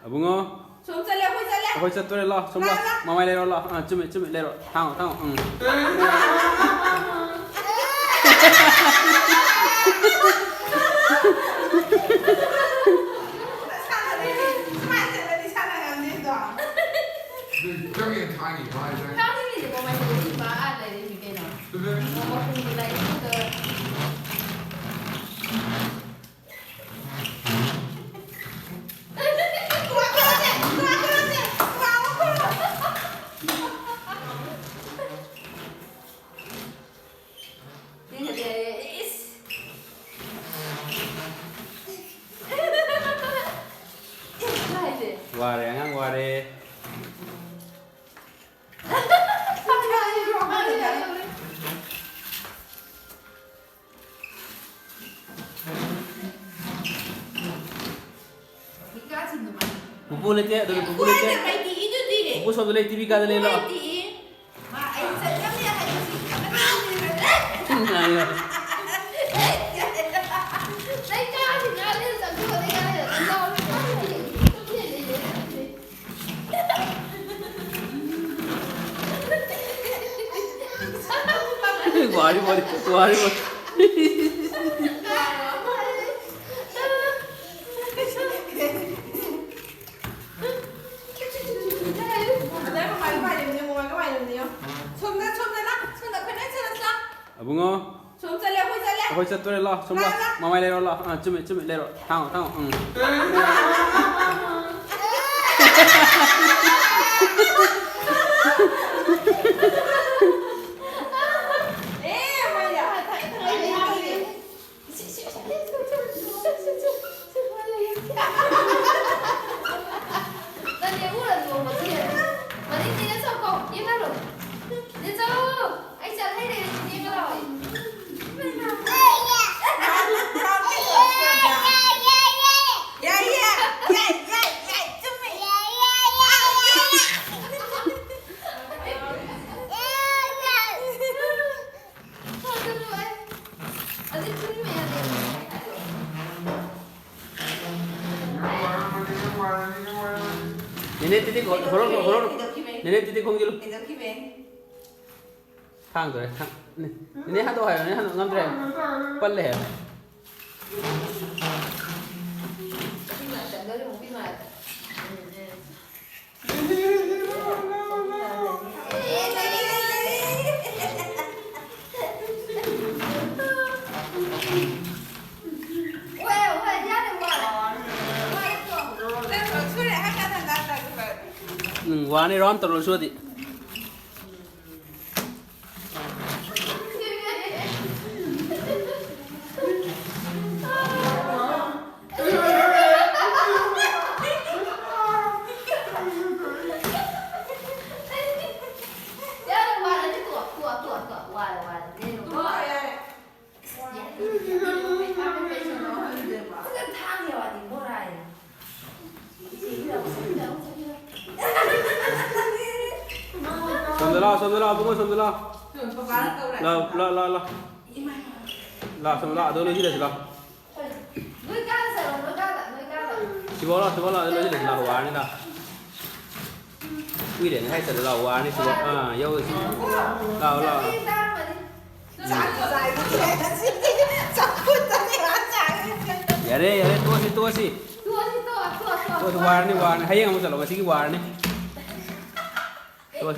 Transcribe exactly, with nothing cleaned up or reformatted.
ꯑꯕꯨꯡꯉꯣ, ꯁꯣꯝ ꯆꯠꯂꯦ, ꯑꯩꯈꯣꯏ ꯆꯠꯂꯦ꯫ ꯑꯩꯈꯣꯏ ꯆꯠꯇꯣꯔꯦ, ꯂꯥꯛꯑꯣ, ꯁꯣꯝ ꯂꯥꯛꯑꯣ꯫ ꯂꯥꯛꯑꯣ, ꯂꯥꯛꯑꯣ꯫ ꯃꯃꯥꯏ ꯂꯩꯔꯣ, ꯂꯥꯛꯑꯣ꯫ ꯑꯥ, ꯆꯨꯝꯃꯦ, ꯆꯨꯝꯃꯦ, ꯂꯩꯔꯣ꯫ ꯊꯥꯡꯉꯣ, ꯊꯥꯡꯉꯣ, ꯎꯝ꯫ ꯁꯥꯟꯅꯗꯣꯏꯅꯦ꯫ ꯁꯨꯃꯥꯏꯅ ꯆꯠꯂꯗꯤ ꯁꯥꯟꯅ ꯉꯝꯅꯤꯗꯣ꯫ Don't get tiny, why is that? ꯊꯥꯡꯒꯤꯗꯤ ꯃꯃꯥꯏ ꯂꯩꯔꯤꯕ, ꯑꯥ ꯂꯩꯔꯤꯅꯤ ꯀꯩꯅꯣ꯫ ꯃꯈꯣꯡꯗꯣ ꯂꯥꯏ ꯏꯁꯤꯡꯗ ꯋꯥꯔꯦ, ꯑꯉꯥꯡ ꯋꯥꯔꯦ꯫ ꯄꯨꯄꯨ ꯂꯩꯇꯦ, ꯑꯗꯨꯅ ꯄꯨꯄꯨ ꯂꯩꯇꯦ꯫ ꯄꯨꯄꯨ ꯁꯣꯝꯗ ꯂꯩ, ꯇꯤꯚꯤ ꯀꯥꯗ ꯂꯩ, ꯂꯥꯛꯑꯣ꯫ ꯃꯥ ꯑꯩ ꯆꯠꯂꯝꯃꯦ ꯍꯥꯏꯕꯁꯤ ꯈꯪꯍꯟꯗ꯭ꯔꯤꯕꯅꯦ꯫ ꯉꯥꯏꯌꯣ꯫ ꯅꯪ ꯀꯥꯁꯤ ꯉꯥ ꯂꯩꯔ ꯆꯠꯂꯨꯕꯗ ꯉꯥꯏꯔ ꯅꯪ ꯌꯥꯎꯔꯝꯃꯦ꯫ ꯋꯥꯔꯤ, ꯋꯥꯔꯤ, ꯋꯥꯔꯤ, ꯋꯥꯔꯤ꯫ ꯑꯕꯨꯡꯉꯣ꯫ ꯁꯣꯝ ꯆꯠꯂꯦ, ꯑꯩꯈꯣꯏ ꯆꯠꯂꯦ꯫ ꯑꯩꯈꯣꯏ ꯆꯠꯇꯣꯔꯦ, ꯂꯥꯛꯑꯣ, ꯁꯣꯝ ꯂꯥꯛꯑꯣ꯫ ꯂꯥꯛꯑꯣ, ꯂꯥꯛꯑꯣ꯫ ꯃꯃꯥꯏ ꯂꯩꯔꯣ, ꯂꯥꯛꯑꯣ꯫ ꯑꯥ, ꯆꯨꯝꯃꯦ, ꯆꯨꯝꯃꯦ, ꯂꯩꯔꯣ꯫ ꯊꯥꯡꯉꯣ, ꯊꯥꯡꯉꯣ꯫ ꯎꯝ꯫ ꯑꯦ, ꯃꯣꯏꯗ꯫ ꯅꯪ ꯂꯦꯞꯄꯨꯔꯅꯨ, ꯃꯁꯤ꯫ ꯃꯅꯤꯡꯗ ꯆꯠꯈꯣ, ꯌꯦꯡꯍꯜꯂꯣ꯫ ꯅꯦꯆꯧ! ꯑꯩ ꯆꯠ ꯍꯩꯔꯦ, ꯌꯦꯡꯉ ꯂꯥꯛꯑꯣ꯫ ꯌꯥꯏꯌꯦ꯫ ꯅꯦꯅꯦ ꯇꯤꯇꯤ ꯈꯣ-, ꯍꯣꯔꯣ-, ꯍꯣꯔꯣ-, ꯀꯩꯗꯧꯈꯤꯕꯩ? ꯅꯦꯅꯦ ꯇꯤꯇꯤ ꯈꯣꯡꯖꯤꯜꯂꯨ꯫ ꯀꯩꯗꯧꯈꯤꯕꯩ? ꯊꯥꯡꯗꯣꯔꯦ, ꯊꯥꯡ-, ꯅꯦ-, ꯅꯦꯅꯦ ꯍꯟꯗꯣꯛꯑꯣ ꯍꯥꯏꯌꯣ, ꯅꯦꯅꯦ ꯍꯟꯗꯣꯛ ꯉꯝꯗ꯭ꯔꯦ ꯍꯥꯏꯌꯣ꯫ ꯄꯜꯂꯦ ꯍꯥꯏꯌꯣ꯫ ꯅꯨꯄꯤ ꯃꯔꯛꯇ, ꯅꯣꯏ ꯅꯨꯄꯤ ꯃꯔꯛꯇ꯫ ꯎꯝ, ꯎꯝ꯫ ꯎꯝ, ꯋꯥꯅꯤ round ꯇꯧꯔ ꯁꯨꯔꯗꯤ꯫ ꯌꯥꯔꯦ, ꯋꯥꯔꯦ, ꯑꯗꯨ ꯇꯣꯛꯑꯣ, ꯇꯣꯛꯑꯣ, ꯇꯣꯛꯑꯣ, ꯇꯣꯛꯑꯣ, ꯋꯥꯔꯦ, ꯋꯥꯔꯦ, ꯂꯦꯝꯃꯣ꯫ ꯇꯣꯛꯑꯣ, ꯌꯥꯔꯦ꯫ ꯐꯖꯅ ꯊꯥꯡꯉꯦ, ꯋꯥꯗꯤ ꯕꯣꯔꯥꯅꯤ꯫ ꯁꯣꯝꯗ ꯂꯥꯛꯑꯣ, ꯁꯣꯝꯗ ꯂꯥꯛꯑꯣ, ꯏꯕꯨꯡꯉꯣ, ꯁꯣꯝꯗ ꯂꯥꯛꯑꯣ꯫ ꯂꯥꯛꯑꯣ, ꯂꯥꯛꯑꯣ, ꯂꯥꯛꯑꯣ, ꯂꯥꯛꯑꯣ꯫ ꯂꯥꯛꯑꯣ, ꯁꯣꯝꯗ ꯂꯥꯛꯑꯣ, ꯑꯗꯨꯒ ꯂꯣꯏꯁꯤꯜꯂꯁꯤ ꯂꯥꯛꯑꯣ꯫ ꯅꯣꯏ ꯀꯥꯗ ꯆꯠꯂꯣ, ꯅꯣꯏ ꯀꯥꯗ, ꯅꯣꯏ ꯀꯥꯗ꯫ ꯁꯤꯐꯥꯎ ꯂꯥꯛꯑꯣ, ꯁꯤꯐꯥꯎ ꯂꯥꯛꯑꯣ, ꯑꯗꯨ ꯂꯣꯏꯁꯤꯜꯂꯁꯤ ꯂꯥꯛꯑꯣ, ꯋꯥꯔꯅꯤ ꯂꯥꯛꯑꯣ꯫ ꯀꯨꯏꯔꯦꯅꯦ ꯉꯁꯥꯏ ꯆꯠꯂ ꯂꯥꯛꯑꯣ, ꯋꯥꯔꯅꯤ ꯁꯤꯐꯥꯎ꯫ ꯑꯥ, ꯌꯧꯔꯁꯤ꯫ ꯂꯥꯛꯑꯣ, ꯂꯥꯛꯑꯣ꯫ ꯆꯥꯛ ꯆꯥꯏꯗꯨꯗꯤ ꯉꯁꯤꯗꯤ ꯆꯝꯐꯨꯠꯇꯅꯦ ꯃꯥ ꯆꯥꯏꯗꯨꯗꯤ꯫ ꯌꯥꯔꯦ, ꯌꯥꯔꯦ, ꯇꯣꯛꯑꯁꯤ, ꯇꯣꯛꯑꯁꯤ꯫ ꯇꯣꯛꯑꯁꯤ, ꯇꯣꯛꯑꯣ, ꯇꯣꯛꯑꯣ, ꯇꯣꯛꯑꯣ꯫ ꯇꯣꯛꯑꯁꯤ, ꯋꯥꯔꯅꯤ, ꯋꯥꯔꯅꯤ꯫ ꯍꯌꯦꯡ ꯑꯃꯨꯛ ꯆꯠꯂꯣ, ꯉꯁꯤꯒꯤ ꯋꯥꯔꯅꯤ꯫ ꯇꯣꯛꯑꯁꯤ꯫